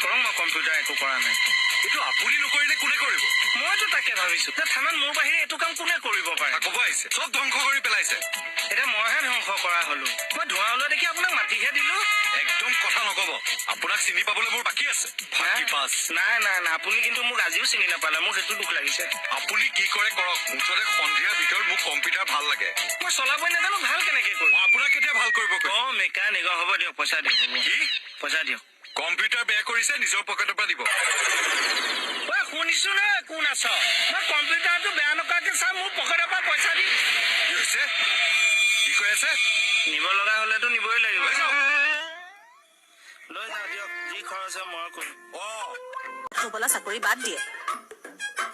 কৰক, মই কম্পিউটাৰ একো কৰা নাই। এইটো আপুনি নকৰিলে কোনে কৰিব? মইতো তাকে ভাবিছো যে থানাত মোৰ বাহিৰে এইটো কাম কোনে কৰিব পাৰে। ক'ব আহিছে, চব ধ্বংস কৰি পেলাইছে। এতিয়া মইহে ধ্বংস কৰা হলো। মই ধোঁৱা ওলোৱা দেখি আপোনাক মাতিহে দিলো। একদম কথা নকব, আপোনাক চিনি পাবলৈ মোৰ বাকী আছে। নাই নাই নাই, আপুনি কিন্তু মোক আজিও চিনি নাপালে, মোৰ সেইটো দুখ লাগিছে। আপুনি কি কৰে কৰক, মুঠতে সন্ধিয়াৰ ভিতৰত মোক কম্পিউটাৰ ভাল লাগে। মই চলাবই নাজানো, ভাল কেনেকে কৰিম? আপোনাক কেতিয়া ভাল কৰিব? অ মেকানিক, হ'ব দিয়ক, পইচা দিয়ক। কি পইচা দিয়ক? কম্পিউটাৰ বেয়া কৰিছে, নিজৰ পকেটৰ পৰা দিব। ঐ শুনিছো নে কোন আছ? মই কম্পিউটাৰটো বেয়া নকৰাকে চাম, মোৰ পকেটৰ পৰা পইচা দি। কি হৈছে? কি কৈ আছে? নিব লগা হলেতো নিবই লাগিব। লৈ যাওঁ দিয়ক, যি খৰচ হয় মই কৰিম। হ'বলা চাকৰি বাদ দিয়ে।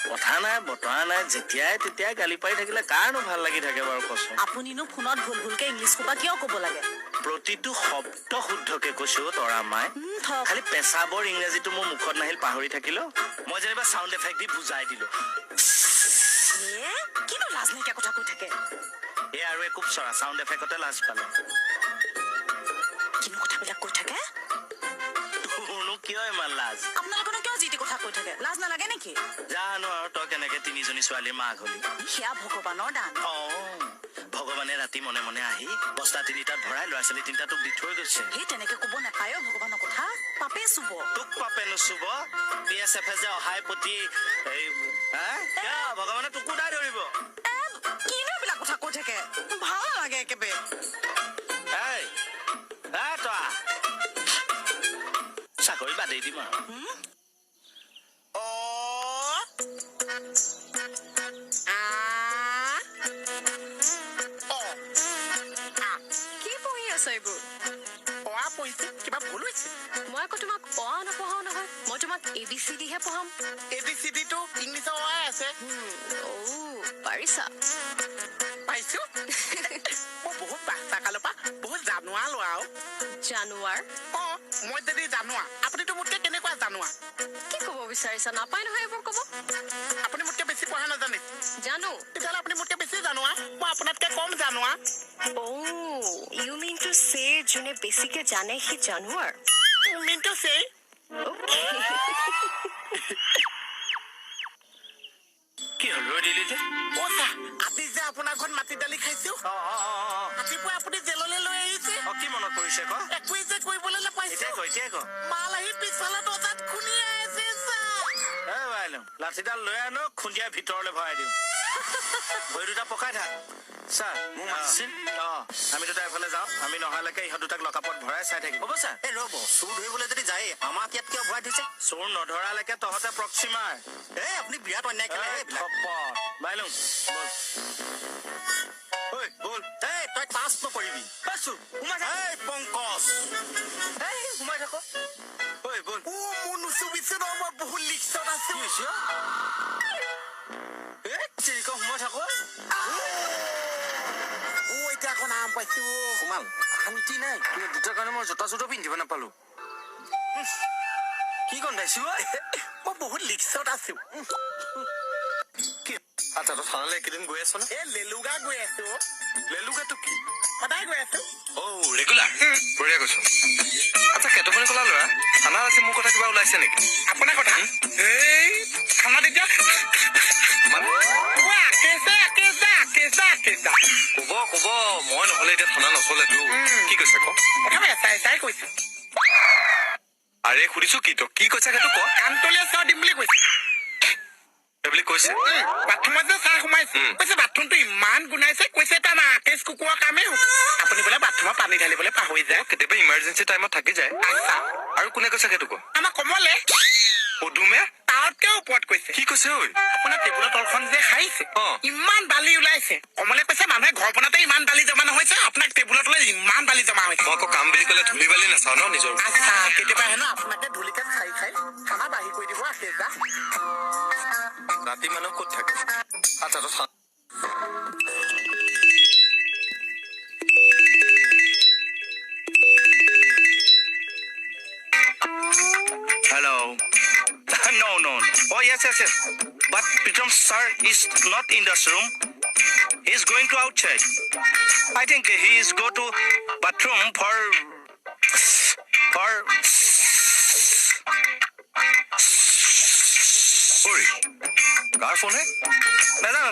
কথা নাই বতৰা নাই, যেতিয়াই তেতিয়াই গালি পাৰি থাকিলে কাৰনো ভাল লাগি থাকে বাৰু কচোন? আপুনিনো ফোনত ভুল ভুলকে ইংলিছ সোপা কিয় ক'ব লাগে? প্ৰতিটো শব্দ শুদ্ধকে কৈছো তৰা মাই। খালি পেচাবৰ ইংৰাজীটো মোৰ মুখত নাহিল, পাহৰি থাকিলো। মই যেনিবা চাউণ্ড এফেক্ট দি বুজাই দিলো। কিনো লাজ নাইকিয়া কথা কৈ থাকে। এই আৰু একো চৰা চাউণ্ড এফেক্টতে লাজ পালে। কিনো কথাবিলাক কৈ থাকে। তোৰনো কিয় ইমান লাজ? আপোনালোকেনো কিয় যি টি কথা কৈ থাকে? লাজ নালাগে নেকি? জানো আৰু তই কেনেকে তিনিজনী ছোৱালীৰ মাক হলি। সেয়া ভগৱানৰ দান। অ ভগৱানে ৰাতি মনে মনে আহি বস্তা তিনিটাত ভৰাই ল'ৰা ছোৱালী তিনিটা তোক দি থৈ গৈছে। সেই তেনেকে ক'ব নাপায় ভগৱানৰ কথা, পাপে চুব। তোক পাপে নুচুব? পি এছ এফে যে অহাই প্ৰতি এই ভগৱানে তোকো দাই ধৰিব। কিনো এইবিলাক কথা কৈ থাকে, ভাল নালাগে একেবাৰে। তই চাকৰি বাদেই দিম আৰু। কি পঢ়ি আছ এইবোৰ? কিবা ভুল হৈছে? মই আকৌ তোমাক অ আ নপঢ়াও নহয়, মই তোমাক এ বি চি ডিহে পঢ়াম। এ বি চি ডিটো ইংলিছৰ অ আছে। অ পাৰিছা? পাইছো। মই বহুত বাচ্ছা কালৰ পৰা বহুত জানোৱা লোৱা আৰু। জানোৱাৰ? অ মই যদি জানোৱা, আপুনিতো মোতকে কেনেকুৱা জানোৱা? কি ক'ব বিচাৰিছা? নাপায় নহয় এইবোৰ ক'ব। আপুনি মোতকে বেছি পঢ়া নাজানে? জানো। তেতিয়াহ'লে আপুনি মোতকে বেছি জানোৱা, মই আপোনাতকে কম জানোৱা। অ' you mean to say যোনে বেছিকে জানে সি জানোৱাৰ? Mean to say. Okay. কি হ'ল ৰৈ দিলি যে? অ ছাৰ, আজি যে আপোনাৰ ঘৰত মাটি দালি খাইছো, ৰাতিপুৱা আপুনি জেললৈ লৈ আহিছে। অ কি মনত পৰিছে ক? একোৱে যে কৰিবলৈ নাপাইছো। এতিয়াই ক, এতিয়াই ক। মাল আহি পিছফালে দৰ্জাত খুন্দিয়াই আছে ছাৰ। এই বাইলো, লাঠিডাল লৈ আনো, খুন্দিয়াই ভিতৰলৈ ভৰাই দিওঁ। ভৰি দুটা পকাই থাক। ছাৰ মোক মাতিছিল? অ আমি দুটা এফালে যাওঁ, আমি নহালৈকে ইহঁত দুটাক লকাপত ভৰাই চাই থাকিম। হ'ব ছাৰ। এই ৰ'ব, চোৰ ধৰিবলৈ যদি যায় আমাক ইয়াত কিয় ভৰাই থৈছে? চোৰ নধৰালৈকে তহঁতে প্ৰক্সিমাৰ। এই আপুনি বিৰাট অন্যায় খেলে এইবিলাক। বাইলুং বল। ঐ বল। এই তই টাচ নকৰিবি। পাইছো, সোমাই থাক। এই পংকজ, এই সোমাই থাক। ঐ বল। অ মোৰ নুচুবিছে নহয়, মই বহুত লিক্সত আছো। কি হৈছে? এই চিৰিক সোমাই থাক। অ এতিয়া আকৌ নাম পাইছো। সোমাল, শান্তি নাই। দুটাৰ কাৰণে মই জোতা চোতা পিন্ধিব নাপালো। কি গন্ধাইছো? মই বহুত লিক্সত আছো। কি? আচ্ছা, তই থানালৈ এইকেইদিন গৈ আছ নে? এই লেলুগা গৈ আছো। লেলুগাটো কি? সদায় গৈ আছো। অ ৰেগুলাৰ, বঢ়িয়া কৈছ। আচ্ছা কেইটামান কলা ল'ৰা, থানাত আজি মোৰ কথা কিবা ওলাইছে নেকি? আপোনাৰ কথা? এই থানাত এতিয়া মানে আকেচা। কব কব, মই নহলে এতিয়া থানা নচলেতো। কি কৈছে ক? প্ৰথমে চাই চাই কৈছে। আৰে সুধিছো কি, তই কি কৈছা সেইটো ক। কাণতলীয়া চাহ দিম বুলি কৈছে। সেইবুলি কৈছে? বাথৰুমত যে চাহ সোমাইছে, কৈছে বাথৰুমটো ইমান গোন্ধাইছে, কৈছে এটা আকেচ কুকুৰৰ কামেই হ'ব। আপুনি বোলে বাথৰুমত পানী ঢালিবলৈ পাহৰি যায়। কেতিয়াবা ইমাৰ্জেঞ্চি টাইমত থাকি যায়। আচ্ছা। আৰু কোনে কৈছে সেইটো ক? আমাৰ কমলে। পদুমে? তাতকে ওপৰত কৈছে। কি কৈছে ঐ? আপোনাৰ টেবুলৰ তলখন যে সাৰিছে, অ। ইমান বালি ওলাইছে। কমলে কৈছে মানুহে ঘৰ বনাওঁতে ইমান বালি জমা নহৈছে, আপোনাক টেবুলৰ তলত ইমান বালি জমা হৈছে। মই আকৌ কাম বুলি ক'লে ধূলি বালি নাচাওঁ ন নিজৰ। আচ্ছা, কেতিয়াবা হেনো আপোনাকে ধূলিকাত খাই খাই খানা বাঢ়ি কৰি দিব আছে। যা ৰাতি মানুহ ক'ত থাকে? আচ্ছা তই Hello. No, no, no. Oh, yes, yes, yes. But Pritam sir is not in this room. He is going to outside. I think he is go to bathroom for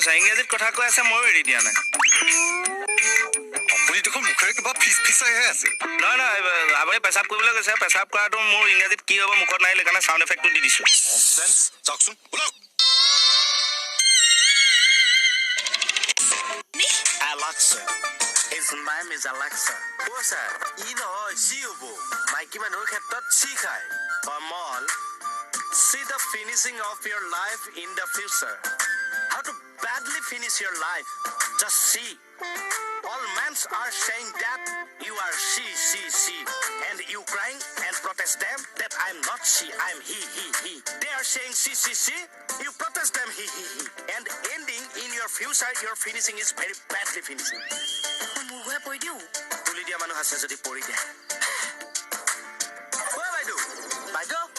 sir, ইংৰাজীত কথা কৈ আছে, ময়ো এৰি দিয়া নাই। আপুনি দেখোন মুখেৰে কিবা ফিচ ফিচাইহে আছে। নহয় নহয়, আপুনি পেচাব কৰিবলৈ গৈছে। পেচাব কৰাটো মোৰ ইংৰাজীত কি হ'ব মুখত নাহিলে, সেইকাৰণে চাউণ্ড এফেক্টটো দি দিছোঁ। চেন্স। যাওকচোন, ওলাওক। Alexa. His name is Alexa. অ' ছাৰ, ই নহয়, চি হ'ব। মাইকী মানুহৰ ক্ষেত্ৰত চি খায়। Kamal, see the finishing of your life in the future. How to badly finish your life. Just see. All men are saying that you are she, she, she. And you crying and protest them that I'm not she, I'm he, he, he. They are saying she, she, she. You protest them he, he, he. And ending in your future, your finishing is very badly finishing. মই মূৰ ঘূৰাই পৰি দিওঁ। তুলি দিয়া মানুহ আছে যদি পৰি দিয়া। ঐ বাইদেউ, বাইদেউ।